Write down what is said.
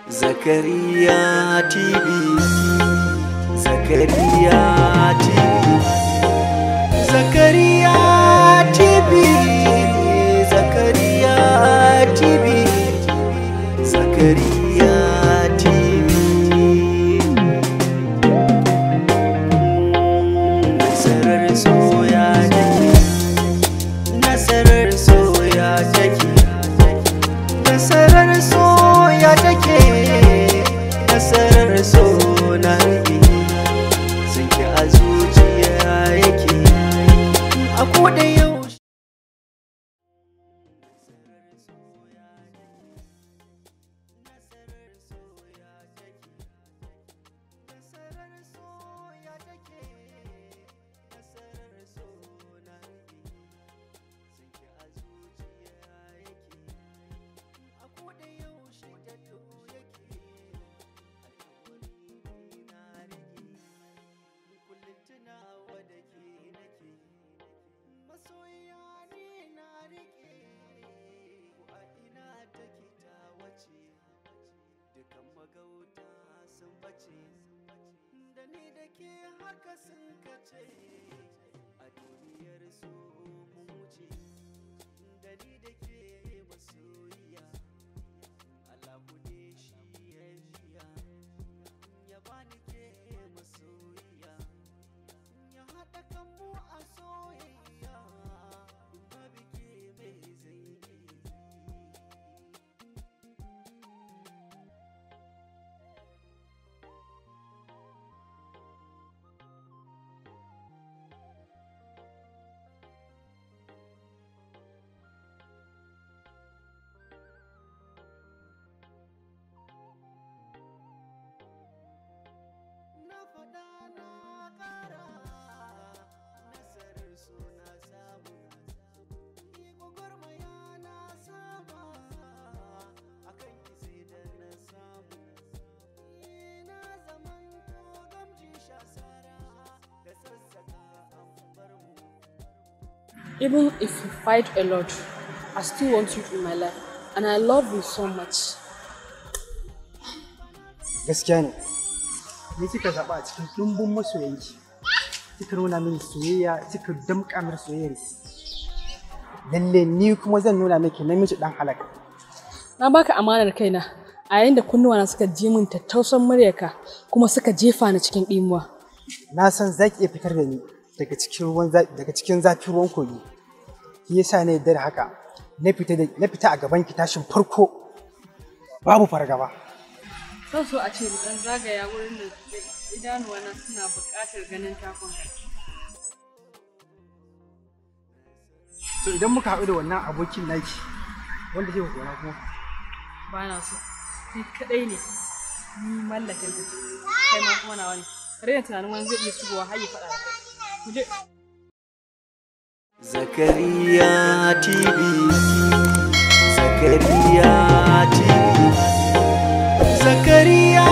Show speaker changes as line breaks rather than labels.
Zakariya TV, Zakariya TV, Zakariya TV, Zakariya TV, Zakariya TV. Nasarar soya take, nasarar soya take, nasarar soya take, nasarar so na rike, sanki a zuciya yake, a koda yaushe. Nasarar soya take, nasarar so na rike, sanki a zuciya yake, a koda yaushe da to yake, alƙawari na rike, kullum tunawa da ke nake, masoyiya ne na rike, ko a ina take ta wace, dukan magauta sun bace, da ni da ke haka sun kace, a duniyar su mun wuce, da ni da ke masoyiya, Allahu ne shi ya biya, ya bani ke masoyiya, ya haɗa kanmu a soyayya, in babu ke mai zai yi. Na faɗa na ƙara, nasarar so na samu, ni gwagwarmaya na saba, akan ki sai da na samu, ni na zaman to gamji shasara, da sassaka an bar mu.
Even if you fight a lot, I still want you in my life, and I love you so much.
Gaskiya ne, ni kika zaɓa a cikin ɗumbin masoyanki, kika nuna mini soyayya, kika damƙa mini soyayyar. Lalle ni kuma zan nuna miki namiji ɗan halak.
Na baka amanar kaina a yayin da kunnuwana suka ji min tattausan muryarka kuma suka jefa ni cikin ɗimuwa.
Na san za ki iya fitar da ni daga cikin ruwan daga cikin zafin ruwan kogi. Shi yasa na yarda da haka. Na fita a gaban ki tashin farko. Babu fargaba.
Zan so a ce mu ɗan zagaya wurin nan, idanuwana suna buƙatar ganin takon.
To idan muka haɗu da wannan abokin naki wanda kika kora kuma?
Ba na so. Kai kaɗai ne. Ni mallakin ka ce. Kai ma kuma nawa ne. Ka daina tunanin wani zai iya shigowa har ya faɗa da kai. Mu je.
Zakariya TV, Zakariya TV, Zakariya